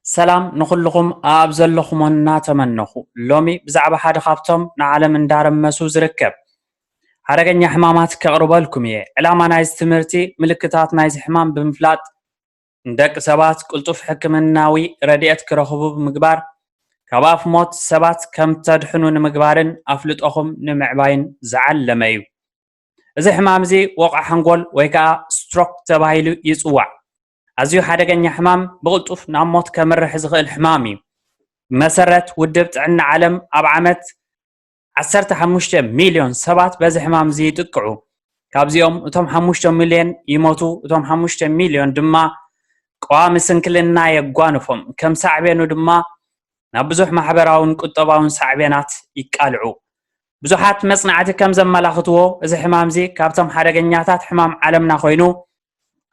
ሰላም ንኹልኹም ኣብ ዘለኹሞ እናተመነኹ፣ ሎሚ ብዛዕባ ሓደ ካብቶም ንዓለም እንዳረመሱ ዝርከብ ሓደገኛ ሕማማት ከቕርበልኩም እየ። ዕላማ ናይዚ ትምህርቲ ምልክታት ናይዚ ሕማም ብምፍላጥ፣ ንደቂ ሰባት ቅልጡፍ ሕክምናዊ ረድኤት ክረኽቡ ብምግባር፣ ካብ ኣፍ ሞት ሰባት ከም ተድሕኑ ንምግባርን ኣፍልጦኹም ንምዕባይን ዝዓለመ እዩ። እዚ ሕማም እዚ ወቕዒ ሓንጎል ወይ ከዓ ስትሮክ ተባሂሉ ይጽዋዕ። ኣዝዩ ሓደገኛ ሕማም፣ ብቕልጡፍ ናብ ሞት ከምርሕ ዝኽእል ሕማም እዩ። ብመሰረት ውድብ ጥዕና ዓለም፣ ኣብ ዓመት ዓሰርተ ሓሙሽተ ሚልዮን ሰባት በዚ ሕማም እዚ ይጥቅዑ። ካብዚኦም እቶም ሓሙሽተ ሚልዮን ይሞቱ፣ እቶም ሓሙሽተ ሚልዮን ድማ ቀዋሚ ስንክልና የጓንፎም። ከም ሳዕቤኑ ድማ ናብ ብዙሕ ማሕበራውን ቁጠባውን ሳዕቤናት ይቃልዑ። ብዙሓት መጽናዕቲ ከም ዘመላኽትዎ፣ እዚ ሕማም እዚ ካብቶም ሓደገኛታት ሕማም ዓለምና ኮይኑ፣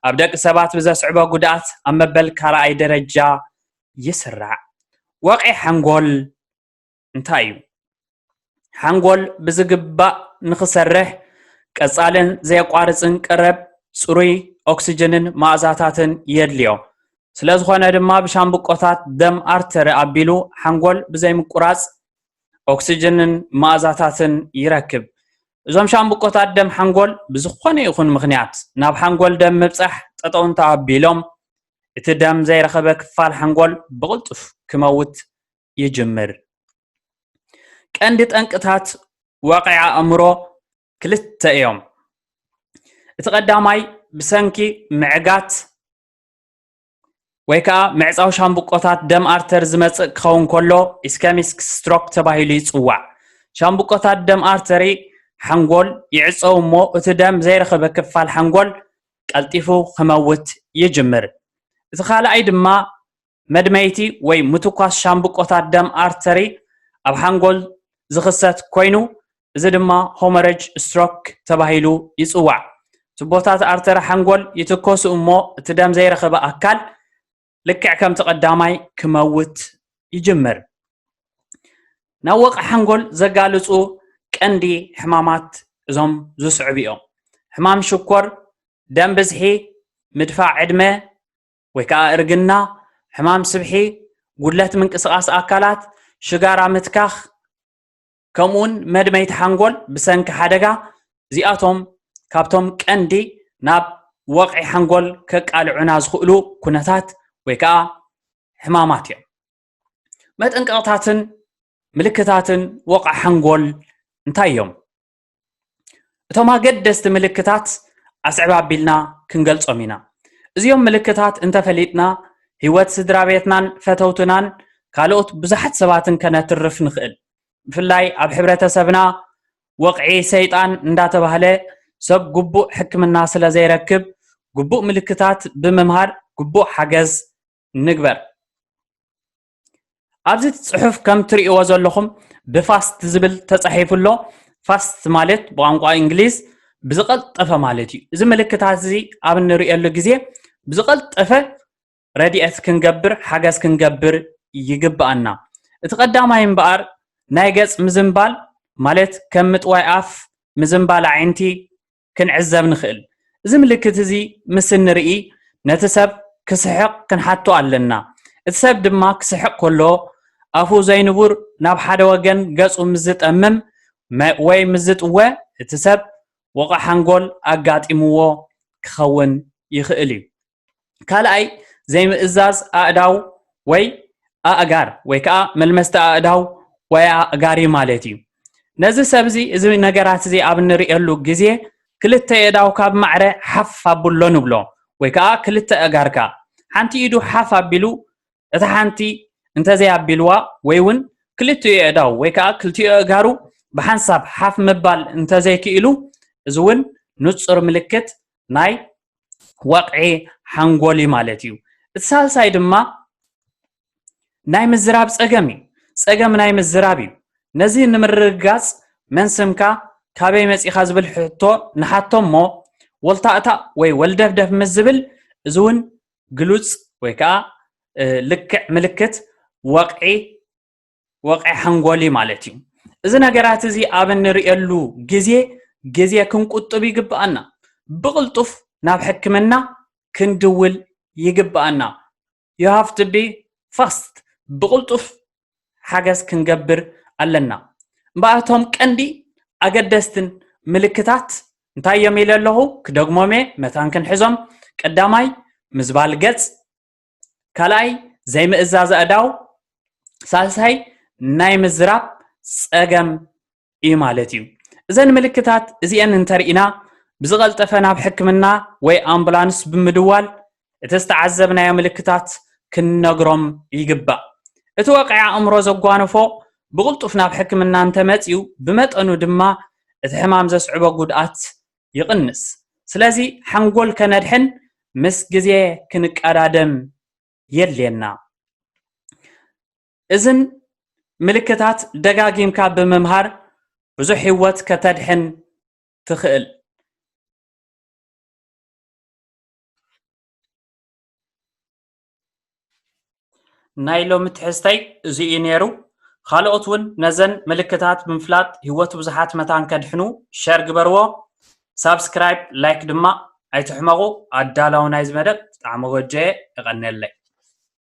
ኣብ ደቂ ሰባት ብዘስዕቦ ጉድኣት ኣብ መበል ካልኣይ ደረጃ ይስራዕ። ወቕዒ ሓንጎል እንታይ እዩ? ሓንጎል ብዝግባእ ንኽሰርሕ ቀጻልን ዘየቋርጽን ቀረብ ጽሩይ ኦክስጅንን መኣዛታትን የድልዮ። ስለ ዝኾነ ድማ ብሻምብቆታት ደም ኣርተሪ ኣቢሉ ሓንጎል ብዘይምቁራጽ ኦክስጅንን መኣዛታትን ይረክብ። እዞም ሻምብቆታት ደም ሓንጎል ብዝኾነ ይኹን ምኽንያት ናብ ሓንጎል ደም ምብጻሕ ጠጠው እንተኣቢሎም፣ እቲ ደም ዘይረኸበ ክፋል ሓንጎል ብቕልጡፍ ክመውት ይጅምር። ቀንዲ ጠንቅታት ወቕዒ ኣእምሮ ክልተ እዮም። እቲ ቀዳማይ ብሰንኪ ምዕጋት ወይ ከዓ ምዕፃው ሻምብቆታት ደም ኣርተር ዝመፅእ ክኸውን ከሎ፣ ኢስከሚክ ስትሮክ ተባሂሉ ይፅዋዕ። ሻምብቆታት ደም ኣርተሪ ሓንጎል ይዕፀው እሞ፣ እቲ ደም ዘይረኸበ ክፋል ሓንጎል ቀልጢፉ ክመውት ይጅምር። እቲ ካልኣይ ድማ መድመይቲ ወይ ምትኳስ ሻምብቆታት ደም ኣርተሪ ኣብ ሓንጎል ዝኽሰት ኮይኑ፣ እዚ ድማ ሆመረጅ ስትሮክ ተባሂሉ ይጽዋዕ። ቱቦታት ኣርተሪ ሓንጎል ይትኮሱ እሞ፣ እቲ ደም ዘይረኸበ ኣካል ልክዕ ከምቲ ቀዳማይ ክመውት ይጅምር። ናብ ወቕዒ ሓንጎል ዘጋልጹ ቀንዲ ሕማማት እዞም ዝስዕቡ እዮም። ሕማም ሽኮር፣ ደም ብዝሒ፣ ምድፋእ ዕድመ ወይ ከዓ እርግና፣ ሕማም ስብሒ፣ ጉድለት ምንቅስቓስ ኣካላት፣ ሽጋራ ምትካኽ፣ ከምኡውን መድመይቲ ሓንጎል ብሰንኪ ሓደጋ፣ እዚኣቶም ካብቶም ቀንዲ ናብ ወቕዒ ሓንጎል ከቃልዑና ዝኽእሉ ኩነታት ወይ ከዓ ሕማማት እዮም። መጠንቀቕታትን ምልክታትን ወቕዒ ሓንጎል እንታይ እዮም? እቶም ኣገደስቲ ምልክታት ኣስዕብ ኣቢልና ክንገልጾም ኢና። እዚኦም ምልክታት እንተፈሊጥና፣ ህይወት ስድራ ቤትናን ፈተውትናን ካልኦት ብዙሓት ሰባትን ከነትርፍ ንኽእል። ብፍላይ ኣብ ሕብረተሰብና ወቕዒ ሰይጣን እንዳተባህለ ሰብ ግቡእ ሕክምና ስለ ዘይረክብ፣ ግቡእ ምልክታት ብምምሃር ግቡእ ሓገዝ ንግበር። ኣብዚ ጽሑፍ ከም ትርእይዎ ዘለኹም ብፋስት ዝብል ተጻሒፉ ኣሎ። ፋስት ማለት ብቋንቋ እንግሊዝ ብዝቐልጠፈ ማለት እዩ። እዚ ምልክታት እዚ ኣብ እንርእየሉ ግዜ ብዝቐልጠፈ ረድኤት ክንገብር፣ ሓገዝ ክንገብር ይግብኣና። እቲ ቀዳማይ እምበኣር ናይ ገጽ ምዝንባል ማለት ከም ምጥዋይ ኣፍ፣ ምዝንባል ኣዒንቲ፣ ክንዕዘብ ንኽእል። እዚ ምልክት እዚ ምስ እንርኢ፣ ነቲ ሰብ ክስሕቕ ክንሓቶ ኣለና። እቲ ሰብ ድማ ክስሕቕ ከሎ፣ ኣፉ ዘይንቡር ናብ ሓደ ወገን ገጹ ምስ ዝጠምም መ-፣ ወይ ምስ ዝጥወ፣ እቲ ሰብ ወቕዒ ሓንጎል ኣጋጢምዎ ክኸውን ይኽእል እዩ። ካልኣይ፣ ዘይምእዛዝ ኣእዳው ወይ ኣእጋር ወይ ከዓ መልመስቲ ኣእዳው ወይ ኣእጋሪ ማለት እዩ። ነዚ ሰብ እዚ፣ እዚ ነገራት እዚ ኣብ እንርእየሉ ግዜ፣ ክልተ ኣእዳው ካብ ማዕረ ሓፍ ኣብሎ ንብሎ፣ ወይ ከዓ ክልተ ኣእጋርካ፣ ሓንቲ ኢዱ ሓፍ ኣቢሉ፣ እታ ሓንቲ እንተዘይ ኣቢልዋ፣ ወይ እውን ክልቲኡ ኣእዳው ወይ ከዓ ክልቲኡ ኣእጋሩ ብሓንሳብ ሓፍ ምባል እንተዘይክኢሉ፣ እዚ እውን ንጹር ምልክት ናይ ወቕዒ ሓንጎል እዩ ማለት እዩ። እቲ ሳልሳይ ድማ ናይ ምዝራብ ጸገም እዩ። ጸገም ናይ ምዝራብ እዩ። ነዚ ንምርግጋጽ መን ስምካ፣ ካበይ መጺኻ ዝብል ሕቶ ንሓቶ እሞ፣ ወልታእታእ ወይ ወልደፍደፍ ምስ ዝብል፣ እዚ እውን ግሉጽ ወይ ከዓ፣ እ፣ ልክዕ ምልክት ወቕዒ፣ ወቕዒ ሓንጎል እዩ ማለት እዩ። እዚ ነገራት እዚ ኣብ እንርእየሉ ግዜ፣ ግዜ ክንቁጥብ ይግብኣና። ብቕልጡፍ ናብ ሕክምና ክንድውል ይግብኣና። You have to be fast ብቕልጡፍ ሓገዝ ክንገብር ኣለና። እምበኣር እቶም ቀንዲ ኣገደስትን ምልክታት እንታይ እዮም ኢለ ኣለኹ፣ ክደግሞም እየ መታን ክንሕዞም። ቀዳማይ ምዝባል ገጽ፣ ካልኣይ ዘይምእዛዝ ኣእዳው፣ ሳልሳይ ናይ ምዝራብ ጸገም እዩ ማለት እዩ። እዘን ምልክታት እዚአን እንተርኢና ብዝቐልጠፈ ናብ ሕክምና ወይ ኣምቡላንስ ብምድዋል እቲ ዝተዓዘብናዮ ምልክታት ክንነግሮም ይግባእ። እቲ ወቕዒ ኣእምሮ ዘጓነፎ ብቕልጡፍ ናብ ሕክምና እንተመፅዩ ብመጠኑ ድማ እቲ ሕማም ዘስዕቦ ጉድኣት ይቕንስ። ስለዚ ሓንጎል ከነድሕን ምስ ግዜ ክንቀዳደም የድልየና። እዝን ምልክታት ደጋጊምካ ብምምሃር ብዙሕ ህይወት ከተድሕን ትኽእል። ናይ ሎሚ ትሕዝተይ እዚ እዩ ነይሩ። ካልኦት እውን ነዘን ምልክታት ብምፍላጥ ህይወት ብዙሓት መታን ከድሕኑ ሸር ግበርዎ። ሳብስክራይብ፣ ላይክ ድማ ኣይትሕመቑ። ኣዳላዊ ናይዚ መደብ ብጣዕሚ ጎጆየ። የቐንየለይ።